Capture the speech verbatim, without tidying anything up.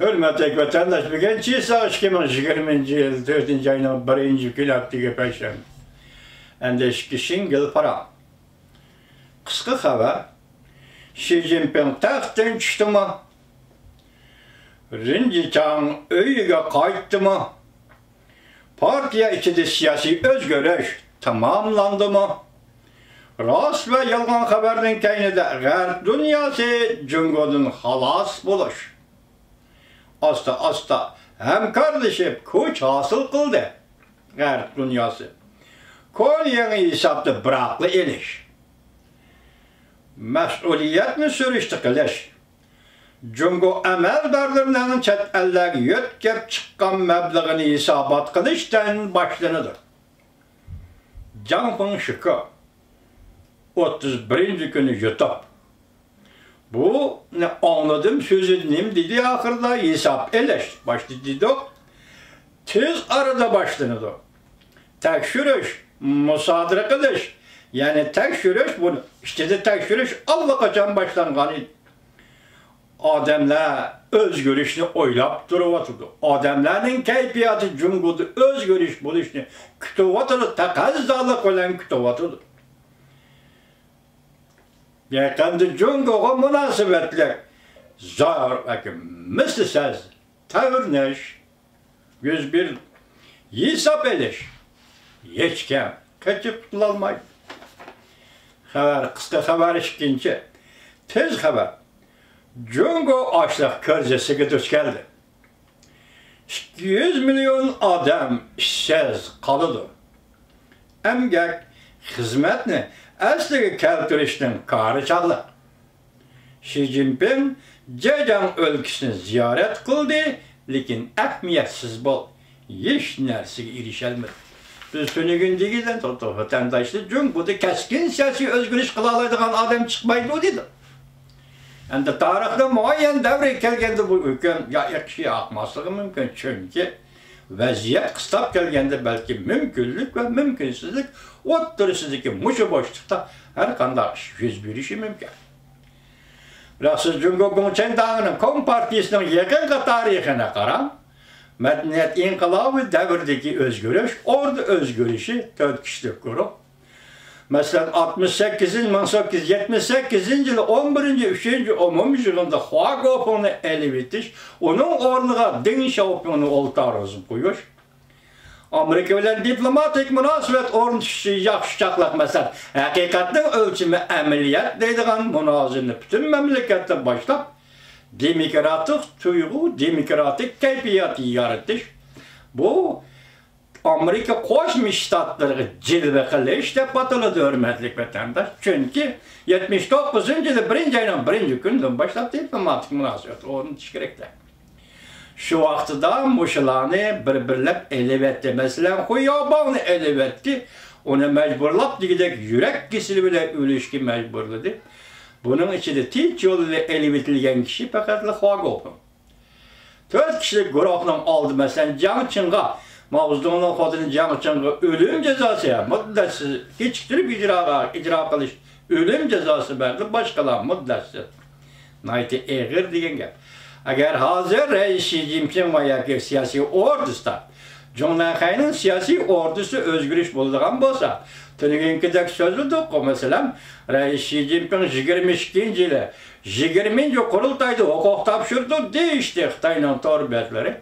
ھۆرمەتلىك ۋەتەنداش، بۈگۈن چىسا ئىككى مىڭ يىگىرمىنچى يىل تۆتىنچى ئاينىڭ بىرىنچى كۈنى، ھەپتىگە پەيشەنبە. ئەندىشە شىڭگىل پاراڭ. قىسقا خەۋەر. شى جىنپىڭ تەختتىن چۈشتىمۇ؟ رېن جىچاڭ ئۆيىگە قايتتىمۇ؟ پارتىيە ئىچىدە سىياسىي ئۆزگىرىش تاماملاندىمۇ؟ راست ۋە يالغان خەۋەرنىڭ كەينىدە غەرب دۇنياسى جۇڭگودىن خالاس بولۇش، ئاستا-ئاستا ھەمكارلىشىپ كۈچ ھاسىل قىلدى. غەرب دۇنياسى كونا يېڭى ھېسابتا بىراقلا ئېلىش، مەسئۇلىيەتنى سۈرۈشتە قىلىش، جۇڭگو ئەمەلدارلىرىنىڭ چەت ئەللەرگە يۆتكەپ چىققان مەبلىغىنى ھېسابات قىلىشتىن باشلىنىدۇ. جاڭ فېڭشىكې ئوتتۇز بىرىنچى كۈنى يۇتۇپ، بۇنى ئاڭلىدىم، سۆزى نېمە دېدى ئاخىرىدا؟ ھېساب ئېلىش. باشتا دېدۇق، تېز ئارىدا باشلىنىدۇ. تەكشۈرۈش، مۇسادىرە قىلىش، يەنى تەكشۈرۈش، بۇ ئىچىدە تەكشۈرۈش ئاللىقاچان باشلانغان ئىدى. ئادەملەر ئۆزگىرىشنى ئويلاپ تۇرۇۋاتىدۇ. ئادەملەرنىڭ كەيپىياتى جۇڭگودا ئۆزگىرىش بولۇشنى كۈتۈۋاتىدۇ، تەقەززالىق بىلەن كۈتۈۋاتىدۇ. يېقىندا جۇڭگوغا مۇناسىۋەتلىك زور ۋە مىسلىسىز تەۋرىنىش يۈز بېرىدۇ. ھېساب ئېلىش، ھېچكىم قېچىپ قۇتۇلالمايدۇ. خەۋەر، قىسقا خەۋەر ئىككىنچى. تېز خەۋەر. جۇڭگو ئاشلىق كىرىزىسىگە دۇچ كەلدى. ئىككى يۈز مىليون ئادەم ئىشسىز قالىدۇ. ئەمگەك، خىزمەتنى ئەسلىگە كەلتۈرۈشنىڭ كارى چاغلىق. شى جىنپىڭ جېجياڭ ئۆلكىسىنى زىيارەت قىلدى، لېكىن ئەھمىيەتسىز بولدى. ھېچ نەرسىگە ئېرىشەلمىدى. بىز تۈنۈگۈن دېگۈدەك، ۋەتەنداشلار، جۇڭگودا كەسكىن سىياسىي ئۆزگىرىش قىلالايدىغان ئادەم چىقمايدۇ دېدۇق. ئەمدى تارىخنىڭ مۇئەييەن دەۋرىگە كەلگەندە بۇ ھۆكۈم يا ئېقىشى يا ئاقماسلىقى مۇمكىن. چۈنكى ۋەزىيەت قىستاپ كەلگەندە بەلكى مۇمكىنلىك ۋە مۇمكىنسىزلىك ئوتتۇرىسىدىكى مۇشۇ بوشلۇقتا ھەر قانداق ئىش يۈز بېرىشى مۇمكىن. بىراق سىز جۇڭگو گوڭچەنداڭىنىڭ كومپارتىيىسىنىڭ يېقىنقى تارىخىنى قاراڭ. مەدەنىيەت ئىنقىلابى دەۋرىدىكى ئۆزگىرىش، ئوردا ئۆزگىرىشى، تۆت كىشىلىك گۇرۇھ. مەسىلەن، ئاتمىش سەككىزىنچى، مىڭ سەككىز يۈز يەتمىش سەككىزىنچى يىلى ئون بىرىنچى، ئۈچىنچى ئومۇميىغىندا خۇا گوپىڭنى ئېلىۋېتىش، ئۇنىڭ ئورنىغا دېڭ شياۋپىڭنى ئولتۇرغۇزۇپ قويۇش، ئامېرىكا بىلەن دىپلوماتىك مۇناسىۋەت ئورنىتىش ئۈچۈن ياخشى چاقلىق، مەسىلەن، ھەقىقەتنىڭ ئۆلچىمى ئەمەلىيەت دەيدىغان مۇنازىرىنى پۈتۈن مەملىكەتتە باشلاپ، دېموكراتىك تۇيغۇ، دېموكراتىك كەيپىيات يارىتىش، بۇ ئامېرىكا قوشما شتاتلىرىغا جىلۋە قىلىش دەپ ئاتىلىدۇ، ھۆرمەتلىك ۋەتەنداش. چۈنكى يەتمىش توققۇزىنچى يىلى بىرىنچى ئاينىڭ بىرىنچى كۈنىدىن باشلاپ دىپلوماتىك مۇناسىۋەت ئورنىتىش كېرەك. شۇ ۋاقتىدا مۇشۇلارنى بىر-بىرلەپ ئېلىۋەتتى. مەسىلەن، خۇ ياۋباڭنى ئېلىۋەتتى. ئۇنى مەجبۇرلاپ دېگۈدەك يۈرەك كېسىلى بىلەن ئۆلۈشكە مەجبۇرلىدى. بۇنىڭ ئىچىدە تىنچ يول بىلەن ئېلىۋېتىلگەن كىشى پەقەتلا خۇا گوپىڭ. تۆت كىشىلىك گۇرۇھنىڭ ئالدى، مەسىلەن، جياڭ چىڭغا، ماۋزېدۇڭنىڭ خوتۇنى جياڭ چىڭغا ئۆلۈم جازاسى مۇددەتسىز كېچىكتۈرۈپ ئىجراغا، ئىجرا قىلىش، ئۆلۈم جازاسى بەردى، باشقىلار مۇددەتسىز. ناھايىتى ئېغىر دېگەن گەپ. ئەگەر ھازىر رەئىس شى جىنپىڭ ۋە ياكى سىياسىي ئوردىسىدا، جۇڭنەنخەينىڭ سىياسىي ئوردىسى ئۆزگىرىش بولىدىغان بولسا، تۈنۈگۈنكىدەك سۆزلىدۇققۇ، مەسىلەن، رەئىس شى جىنپىڭ يىگىرمە ئىككىنچى يىلى يىگىرمىنچى قۇرۇلتايدا ھوقۇق تاپشۇردۇق دېيىشتى خىتاينىڭ تور بەتلىرى.